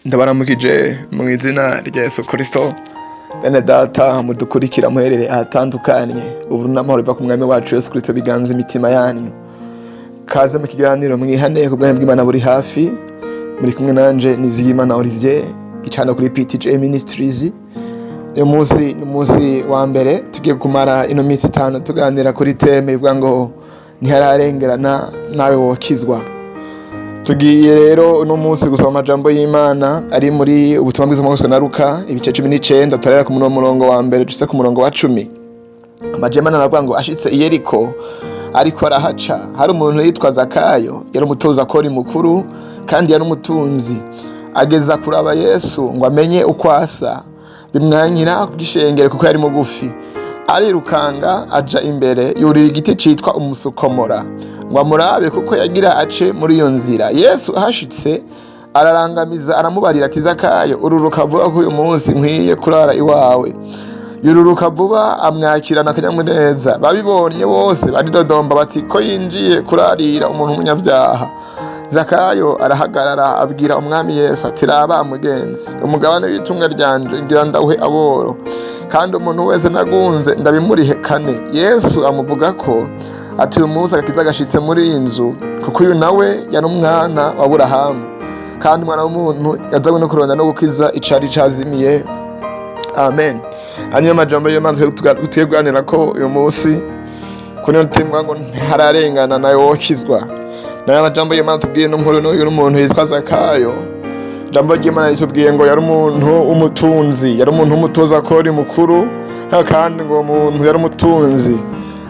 Ndabaramukije mu izina rya Yesu Kristo. Bene data mudukurikira muherere ahatandukanye, ubu n'amahoro biva ku mwami wacu Yesu Kristo biganza imitima yanyu. Kaze mu kiganiro mwihane ku bwami bw'Imana buri hafi. Muri kumwe nanje Nizigimana Olivier, gicana kuri PTJ Ministries. Uyu munsi ni umunsi wa mbere tugiye kumara ino minsi 5 tuganira kuri thème ivuga ngo ntihararengerana nawe wokizwa. Tugiye rero uno munsi gusoma amajambo y'Imana ari muri ubutumwa bwiza bwanditswe na Luka ibice 19, turahera ku murongo wa mbere dushitse ku murongo wa 10. Amajambo y'Imana aravuga ngo ashitse i Yeriko ariko arahaca, hari umuntu yitwa Zakayo, yari umutoza kori mukuru kandi yari umutunzi. Ageza kuraba Yesu ngo amenye uko asa, bimwankira kubw'ishengero kuko yari mugufi. Arirukanga aja imbere, yurira igiti citwa umusukomora ngo amurabe, kuko yagira ace muri iyo nzira. Yesu ahashitse ararangamiza, aramubarira ati: "Zakayo, ururuka vuba, ko uyu munsi nkwiye kurara iwawe." Yururuka vuba, amwakirana akanyamuneza. Babibonye bose baridodomba bati: "Ko yinjiye kurarira umuntu w'umunyabyaha?" Zakayo arahagarara, abwira umwami Yesu ati: "Raba mugenzi, umugabane w'itunga ryanje ngira ndawuhe aboro, kandi umuntu wese nagunze ndabimurihe kane." Yesu amuvuga ko ati: "Uyu munsi agakiza gashitse muri iyi nzu, kuko uyu nawe yari umwana wa Aburahamu. Kandi umwana w'umuntu yazanywe no kuronda no gukiza icari cazimiye." Amen. Hanyuma amajambo y'Imana tugiye kuganira ko uyu munsi kuri ino thème ngo ntihararengana nawe wokizwa, nayo amajambo y'Imana tubwiye n'inkuru n'uyu n'umuntu yitwa Zakayo. Ijambo ry'Imana ritubwiye ngo yari umuntu w'umutunzi, yari umuntu w'umutoza kori mukuru, ariko kandi ngo uwo muntu yari umutunzi.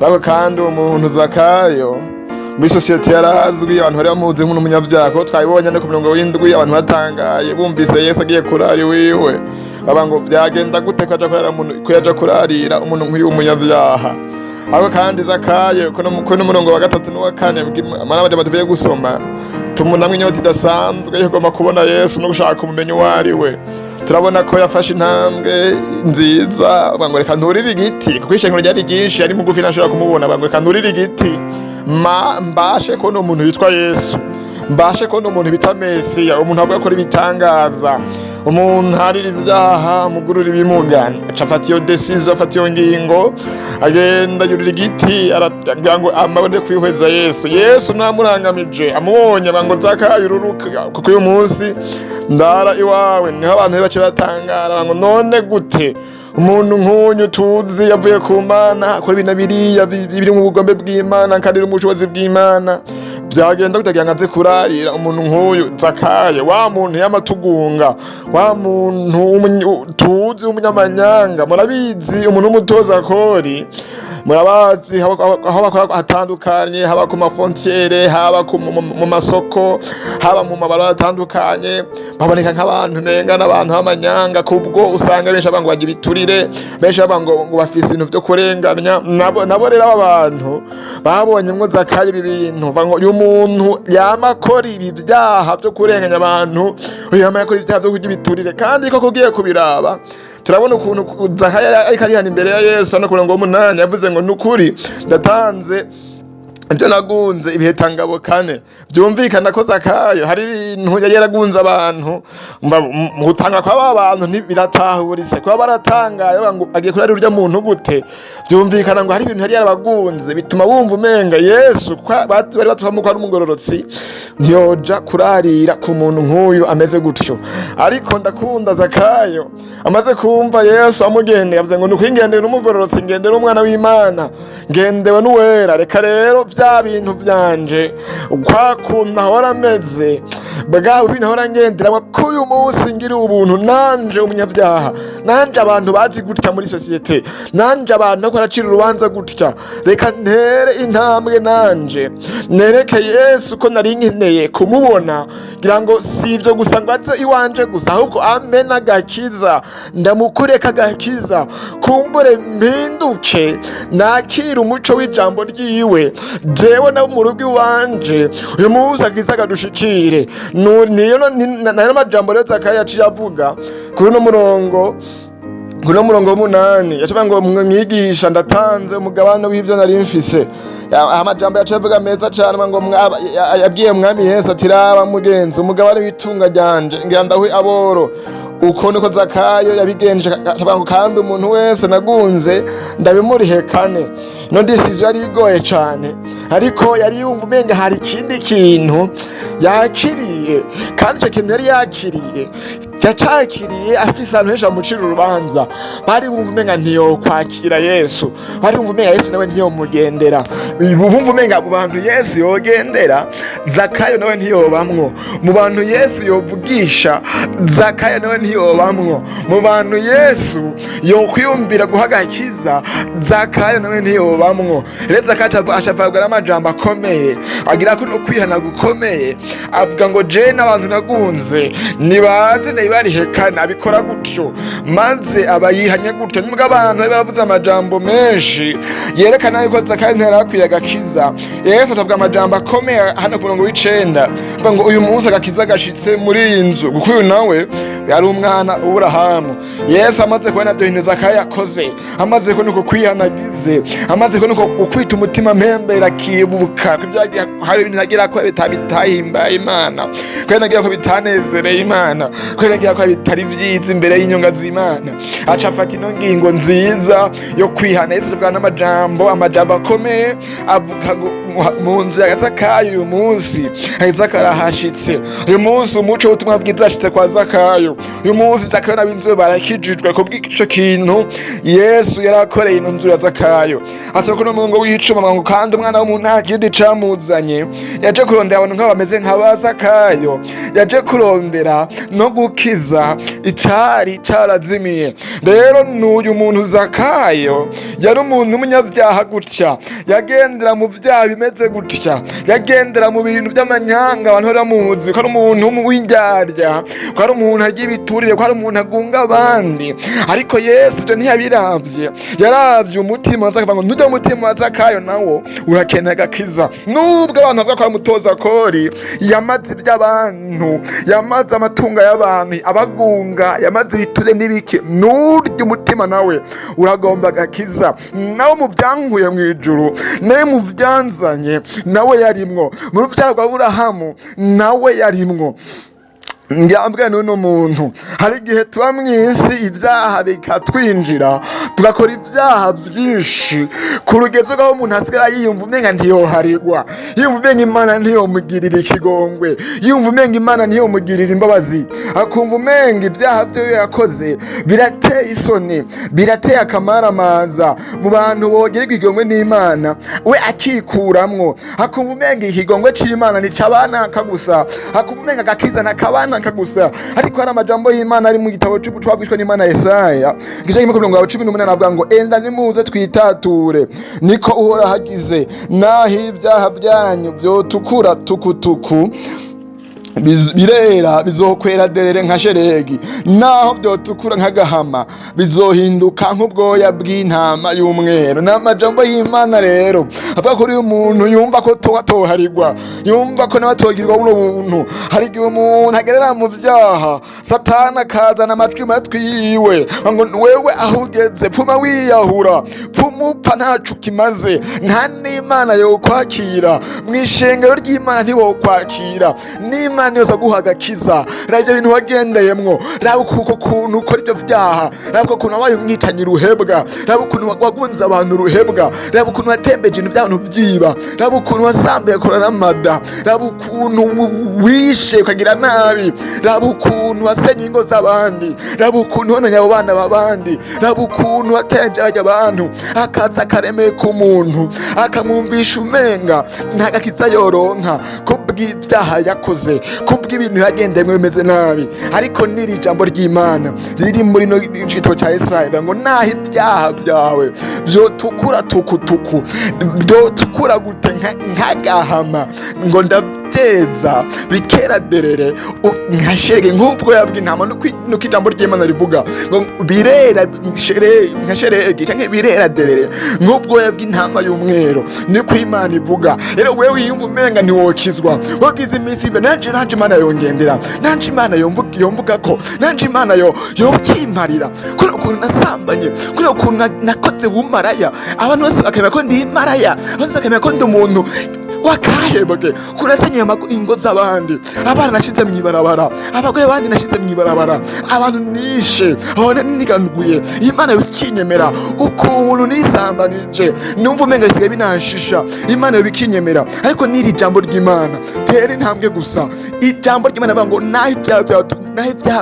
Ariko kandi uwo muntu Zakayo muri sosiyete yarazwi, abantu bari bamuzi nk'umunyabyaha, kuko twabibonye no ku murongo w'indwi, abantu batangaye bumvise Yesu agiye kurara iwiwe, baba ngo byagenda gute ko aja kurara umuntu, ko yaja kurarira umuntu nk'uyu w'umunyabyaha? Ariko kandi Zakayo ko n'umurongo wa gatatu n'uwa kane amajambo tuvuye gusoma, tumunamwe inyota idasanzwe yo kugomba kubona Yesu no gushaka kumumenya uwo ari we. Turabona ko yafashe intambwe nziza, avuga ngo: "Reka nturire igiti," kuko ishengero ryari ryinshi, yari mugufi, ntashobora kumubona. Avuga ngo: "Reka nturire igiti mbashe kubona umuntu witwa Yesu, mbashe kubona umuntu bita Mesiya, umuntu avuga akora ibitangaza, umuntu harira ibyaha, amugurura ibimuga." Aca afata iyo décision, afata iyo ngingo, agenda yurira igiti aragira ngo amabone kwihweza Yesu. Yesu namurangamije, amubonye, avuga ngo: "Zakayo, ururuka, kuko uyu munsi ndara iwawe." Niho abantu bace batangara ngo: "None gute umuntu nk'uyu tuzi yavuye ku Mana, akora ibintu biriya biri mu bugombe bw'Imana kandi biri mu bushobozi bw'Imana, byagenda kutagira ngo aze kurarira umuntu nk'uyu Zakayo, wa muntu y'amatugunga, wa muntu tuzi w'umunyamanyanga?" Murabizi, umuntu w'umutoza kori, murabazi aho bakora hatandukanye, haba ku ma frontières, haba mu masoko, haba mu mabarabara atandukanye, baboneka nk'abantu menga n'abantu b'amanyanga, kubwo usanga benshi bavuga ngo bagira ibiturire, benshi bavuga ngo bafise ibintu byo kurenganya. Nabo rero aba bantu babonyemwo Zakayo ibi bintu, bavuga ngo: "Uyu muntu yama akora ibi byaha byo kurenganya abantu, uyu yama akora ibyaha byo kurya ibiturire." Kandi koko ugiye kubiraba, turabona ukuntu Zakayo ariko arihana imbere ya Yesu. Hano ku murongo w'umunani yavuze ngo: "Nukuri ndatanze ibyo nagunze ibihetangabo kane." Byumvikana ko Zakayo hari ibintu yari yaragunze abantu. Mu gutanga kw'aba bantu ntibiratahuritse, kuba baratangaye bavuga ngo agiye kurarira urya muntu gute? Byumvikana ngo hari ibintu yari yarabagunze, bituma bumva umenga Yesu ko bari batwamo ko ari umugororotsi, ntiyoja kurarira ku muntu nk'uyu ameze gutyo. Ariko ndakunda Zakayo, amaze kumva Yesu amugendeye, yavuze ngo: "Nukuri ngendera umugororotsi, ngendera umwana w'Imana, ngendewe n'uwera. Reka rero bya bintu byanje, kwa kuntu ahora ameze, bwa bintu ahora ngenderamo, ko uyu munsi ngira ubuntu nanje umunyabyaha, nanje abantu bazi gutya muri sosiyete, nanje abantu bako baracira urubanza gutya, reka ntere intambwe nanje nereke Yesu ko nari nkeneye kumubona, ngira ngo si ibyo gusa ngo aze iwanje gusa, ahubwo ampe n'agakiza, ndamukureka agakiza, kumbure mpinduke, nakire umuco w'ijambo ryiwe, jewe nabo mu rugo iwanje, uyu munsi akiza kadushikire." Niyo nayo majambo rero Zakayo yaciye avuga kuri uno murongo. Kuno murongo w'umunani yacavuga ngo: "Mwigisha, ndatanze umugabane w'ivyo nari mfise." Amajambo yaciye avuga meza cane, ngo yabwiye mwami Yesu ati: "Raba mugenzi, umugabane w'itunga ryanje ngira ndahe aboro." Uko niko Zakayo yabigenje. Acavuga ngo: "Kandi umuntu wese nagunze ndabimurihe kane." Ino décision yari igoye cane, ariko yari yumva umenga hari ikindi kintu yakiriye, kandi ico kintu yari yakiriye yacakiriye afise ahantu henshi bamucira urubanza. Bari bumva umenga ntiyokwakira Yesu, bari bumva umenga Yesu nawe ntiyomugendera, bumva umenga mu bantu Yesu yogendera Zakayo nawe ntiyobamwo, mu bantu Yesu yovugisha Zakayo nawe ntiyobamwo, mu bantu Yesu yokwiyumvira guha agakiza Zakayo nawe ntiyobamwo. Rero Zakayo acavuga n'amajambo akomeye, agira ko no kwihana gukomeye, avuga ngo: "Je n'abantu nagunze nibaze ntibarihekane." Abikora gutyo maze aba yihanye gutyo, nubwo abantu bari baravuze amajambo menshi yerekana yuko Zakayo ntiyari akwiye agakiza. Yesu atavuga amajambo akomeye hano ku murongo w'icenda, avuga ngo: "Uyu munsi agakiza gashitse muri iyi nzu, kuko uyu nawe yari umwana w'Aburahamu." Yesu amaze kubona ibyo bintu Zakayo yakoze, amaze kubona uko kwihanagize, amaze kubona uko gukwita umutima mpembera, akibuka ko hari ibintu yagira ko bitahimbaye Imana, ko yagira ko bitanezereye Imana, ko yagira ko bitari vyiza imbere y'inyonga z'Imana, aca afata ino ngingo nziza yo kwihana. Yesu avuga n'amajambo, amajambo akomeye, avuga ngo: "Mu nzu ya Zakayo uyu munsi agakiza karahashitse. Uyu munsi umuco w'ubutumwa bwiza yashitse kwa Zakayo. Uyu munsi Zakayo n'ab'inzu barakijijwe kubw'ico kintu Yesu yarakoreye ino nzu ya Zakayo." Ati kuno murongo w'icumi ngo: "Kandi umwana w'umuntu nta kindi camuzanye, yaje kurondera abantu nk'abo bameze nka ba Zakayo, yaje kurondera no gukiza icari carazimiye." Rero n'uyu muntu Zakayo yari umuntu w'umunyabyaha gutya, yagendera mu vyaha bimeze gutya, yagendera mu bintu by'amanyanga. Abantu bari bamuzi ko ari umuntu w'indyarya, ko ari umuntu arya ibiturire, ko ari umuntu agunga abandi. Ariko Yesu ibyo ntiyabiravye, yaravye umutima wa Zakayo, ngo nujya umutima wa Zakayo nawo urakeneye agakiza. Nubwo abantu bavuga ko ari umutoza kori, yamaze iby'abantu, yamaze amatungo y'abantu abagunga, yamaze ibiture n'ibiki, nurya umutima nawe uragomba agakiza. Nawe mu byankuye mu ijuru, nawe mu byanzanye, nawe yarimwo mu rubyaro rwa Burahamu, nawe yarimwo. Ngambwe n'uno muntu, hari igihe tuba mu isi ibyaha bikatwinjira, tugakora ibyaha byinshi ku rugezo rw'aho umuntu asigara yiyumva umenga ntiyoharigwa, yiyumva umenga Imana ntiyomugirira ikigongwe, yiyumva umenga Imana ntiyomugirira imbabazi, akumva umenga ibyaha byo yakoze birateye isoni, birateye akamaramaza mu bantu bogerwa ikigongwe n'Imana, we akikuramwo, akumva umenga ikigongwe c'Imana ni cabanaka gusa, akumva umenga agakiza nakabanaka gusa. Ariko hari amajambo y'Imana ari mu gitabo c'ubucwabwishwa n'Imana Yesaya, igice kimwe ku mirongo yawe 18, avuga ngo: "Enda nimuze twitature, niko Uhoraho agize, naho ibyaha byanyu vyotukura tukutuku, birera, bizokwera derere nka sheregi; naho byotukura nk'agahama, bizohinduka nk'ubwoya bw'intama y'umweru." Ni amajambo y'Imana rero avuga ko uyu muntu yumva ko toharigwa, yumva ko nawe atogirwa buno buntu. Hari igihe umuntu agerera mu vyaha, Satani akazana amajwi mu matwi yiwe ngo: "Wewe aho ugeze pfuma wiyahura, pfuma upfa, ntaco ukimaze, nta n'Imana yokwakira mu ishengero ry'Imana, ntiwokwakira n'Imana yoza guha agakiza. Raba ivyo bintu wagendeyemwo, raba uko kuntu ukora ivyo vyaha, raba uko kuntu wabaye umwicanyi ruhebwa, raba ukuntu wagunze abantu ruhebwa, raba ukuntu watembeje ibintu vy'abantu vyiba, raba ukuntu wasambuye akora n'amada, raba ukuntu wishe ukagira nabi, raba ukuntu wasenye ingo z'abandi, raba ukuntu wononye abo bana b'abandi, raba ukuntu watenje barya abantu." Akaza akaremeka umuntu, akamwumvisha umenga nta gakiza yoronka kubw'ibyaha yakoze, kubw'ibintu yagendeyemwo bimeze nabi. Ariko n'iri jambo ry'Imana riri muri no gitabo ca Yesaya rivuga ngo: "Naho ibyaha byawe vyotukura tukutuku, vyotukura gute nk'agahama, ngo ndavyeza Irabyeza bikera derere nka sheregi, nk'ubwoya bw'intama. Nuko ijambo ry'Imana rivuga ngo birera nka sheregi canke birera derere nk'ubwoya bw'intama y'umweru, niko Imana ivuga. Rero wewe wiyumva umenga ntiwokizwa, wagize iminsi ibyo, nanje Imana yongendera, nanje Imana yomvuga ko nanje Imana yo yokimparira kubera ukuntu nasambanye, kubera ukuntu nakoze bumaraya, abantu bose bakemera ko ndi imaraya, abantu bose bakemera ko ndi umuntu wakahebwe, kunasenyeye ingo z'abandi, abana nashize mw'ibarabara, abagore bandi nashize mw'ibarabara, abantu nishe, aho niganuguye, Imana bikinyemera, ukuntu nisambanije, numva umenga bisigaye binanshisha, Imana bikinyemera. Ariko n'iri jambo ry'Imana, tera intambwe gusa. Ijambo ry'Imana rivuga ngo naho ibyaha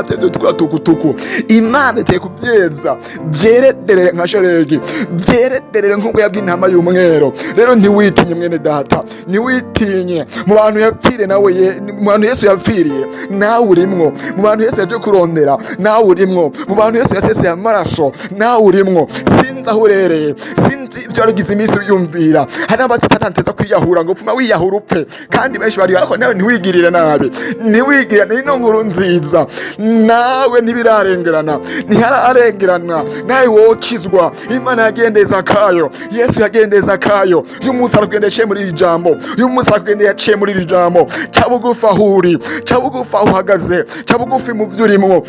byawe bitukura tukutuku, Imana iteye kubyeza byerederere nka sheregi, byerederere nk'ubwoya bw'intama y'umweru. Rero ntiwitinye, mwene data, ntiwitinye. Mu bantu yapfiriye nawe mu bantu Yesu yapfiriye nawe urimwo, mu bantu Yesu yaje kurondera nawe urimwo, mu bantu Yesu yaseseye amaraso nawe urimwo. Sinzi aho urereye, sinzi ibyo warugize iminsi wiyumvira. Hari n'abazi Satani ateza kwiyahura ngo pfuma wiyahura upfe, kandi benshi bari, ariko nawe ntiwigirire nabi, ntiwigirire. Ni ino nkuru nziza, nawe ntibirarengerana, ntihararengerana, nawe wokizwa. Imana yagendeye Zakayo, Yesu yagendeye Zakayo, uyu munsi arakugendeye aciye muri iri jambo, uyu munsi arakugendeye aciye muri iri jambo. Ca bugufi aho uri, ca bugufi aho uhagaze, ca bugufi mu byo urimwo,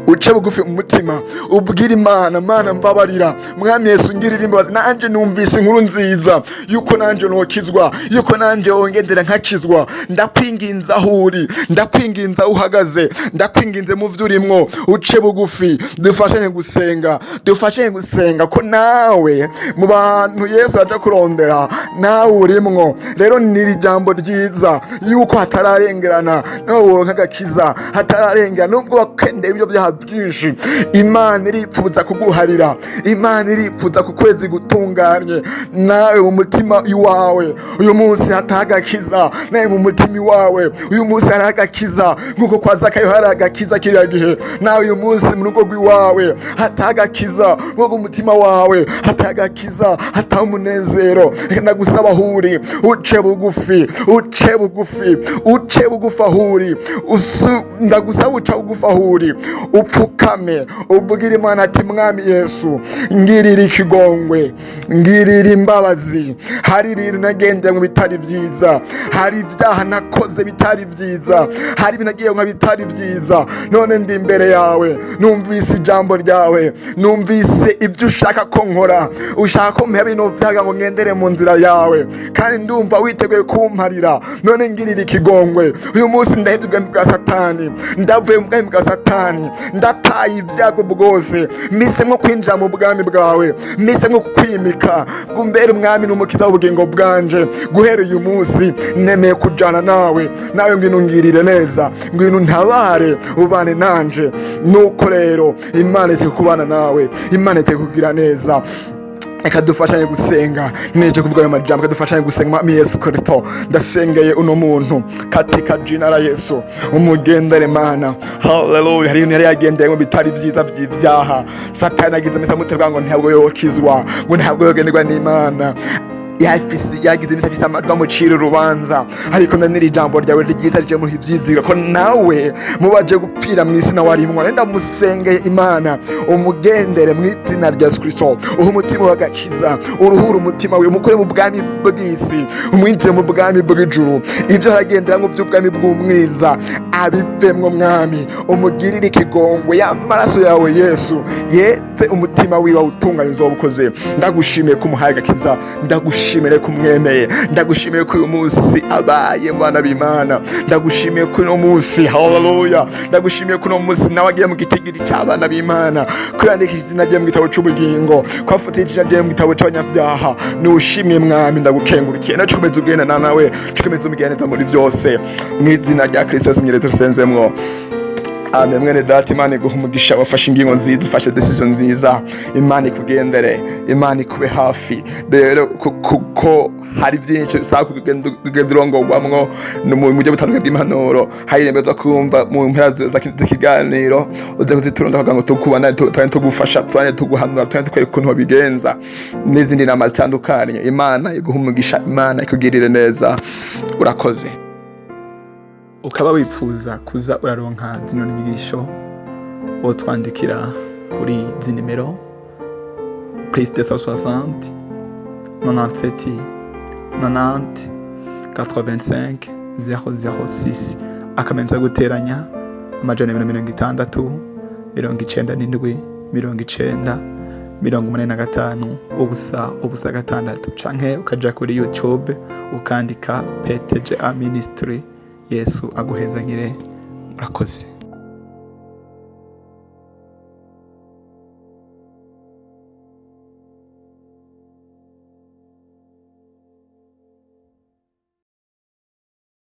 uce bugufi mu mutima, ubwire Imana: "Mana, mbabarira. Mwami Yesu, ngirira imbabazi. Nanje numvise inkuru nziza yuko nanje nokizwa, yuko nanje wongendera nkakizwa. Ndakwinginze aho uri, ndakwinginze aho uhagaze, ndakwinginze mu vyo urimwo, uce bugufi, dufashanye gusenga, dufashanye gusenga ko nawe mu bantu Yesu aje kurondera nawe urimwo." Rero ni iri jambo ryiza yuko hatararengerana, nawe woronka agakiza hatararengerana. Nubwo wakendera ibyo byaha byinshi, Imana iripfuza kuguharira, Imana iripfuza ku kwezi gutunganye. Nawe mu mutima iwawe uyu munsi hataha agakiza, nawe mu mutima iwawe uyu munsi hari agakiza, nk'uko kwa Zakayo hari agakiza kiriya gihe. Nawe uyu munsi mu rugo rw'iwawe hataha agakiza, nk'uko umutima wawe hataha agakiza, hataha umunezero. Reka ndagusaba aho uri, uce bugufi, uce bugufi, uce bugufi aho uri. Ndagusaba uca bugufi aho uri, upfukame, ubwire Imana ati: "Mwami Yesu, ngirira ikigongwe, ngirira imbabazi. Hari ibintu nagendeye mu bitari byiza, hari ibyaha nakoze bitari byiza, hari ibintu nagiye nka bitari byiza. None ndi imbere yawe, numvise ijambo ryawe, numvise ibyo ushaka ko nkora. Ushaka ko mpa bino byaha ngo ngendere mu nzira yawe, kandi ndumva witeguye kumparira. None ngirira ikigongwe. Uyu munsi ndaheze ubwami bwa Satani, ndavuye mu bwami bwa Satani, ndataye ibyago bwose, mpisemo kwinjira mu bwami bwawe, mpisemo kukwimika ngo umbere umwami n'umukiza w'ubugingo bwanje. Guhera uyu munsi nemeye kujana nawe. Nawe ngwino ungirire neza, ngwino untabare, ubane nanje." Nuko rero Imana iteka kubana nawe, Imana iteka kugira neza. Reka dufashanye gusenga. Neje kuvuga ayo majambo, reka dufashanye gusenga. Mwami Yesu Kristo, ndasengeye uno muntu katika jina la Yesu, umugendere Mana. Haleluya. Hari ibintu yari yagendeyemo bitari byiza by'ibyaha. Satani agize imisi amuterwa ngo ntabwo yokizwa, ngo ntabwo yogenderwa n'Imana. Yafise, yagize imisi afise amajwi amucira urubanza, ariko none iri jambo ryawe ryiza rije muha ivyizigiro ko nawe mubaje gupfira mu isi nawe arimwo. Rero ndamusengeye, Imana umugendere mu izina rya Yesu Kristo, uhe umutima w'agakiza, uruhure umutima wiwe, umukure mu bwami bw'isi, umwinjire mu bwami bw'ijuru. Ibyo aragenderamwo by'ubwami bw'umwiza abivemwo. Mwami, umugirire ikigongwe, y'amaraso yawe Yesu yeze umutima wiwe, awutunganye. Uzoba ukoze. Ndagushimiye ko umuhaye agakiza, ndagushimiye ko umwemeye, ndagushimiye ko uyu munsi abaye mu bana b'Imana. Ndagushimiye ko uno munsi, haleluya, ndagushimiye ko uno munsi nawe agiye mu gitigiri cy'abana b'Imana, ko yandikishije izina rye mu gitabo cy'ubugingo, ko afatishije izina rye mu gitabo cy'abanyabyaha. Nushimye Mwami, ndagukengurukiye. Nawe ukomeze ugendana nawe, ukomeze umugeneza muri byose, mu izina rya Kristo Yesu myeretse dusenzemwo. Amen. Mwene data, Imana iguha umugisha. Wafashe ingingo nziza, ufashe decision nziza. Imana ikugendere, Imana ikube hafi. Rero kuko hari byinshi bisaba kugenda urongorwamwo no mu buryo butandukanye bw'impanuro, hari irembo zo kumva mu mpera z'ikiganiro, uze kuziturunda kugira ngo tukubona, tubane tugufasha, tubane tuguhanura, tubane tukwereka ukuntu wabigenza n'izindi nama zitandukanye. Imana iguha umugisha, Imana ikugirire neza. Urakoze. Ukaba wifuza kuza uraronka zino nyigisho, wotwandikira kuri izi nimero: +260 97 90 85 006, akamenyetso ko guteranya 260 97 90 85 0 0 6, canke ukaja kuri YouTube ukandika PTGA Ministry. Yesu aguhezagire. Murakoze.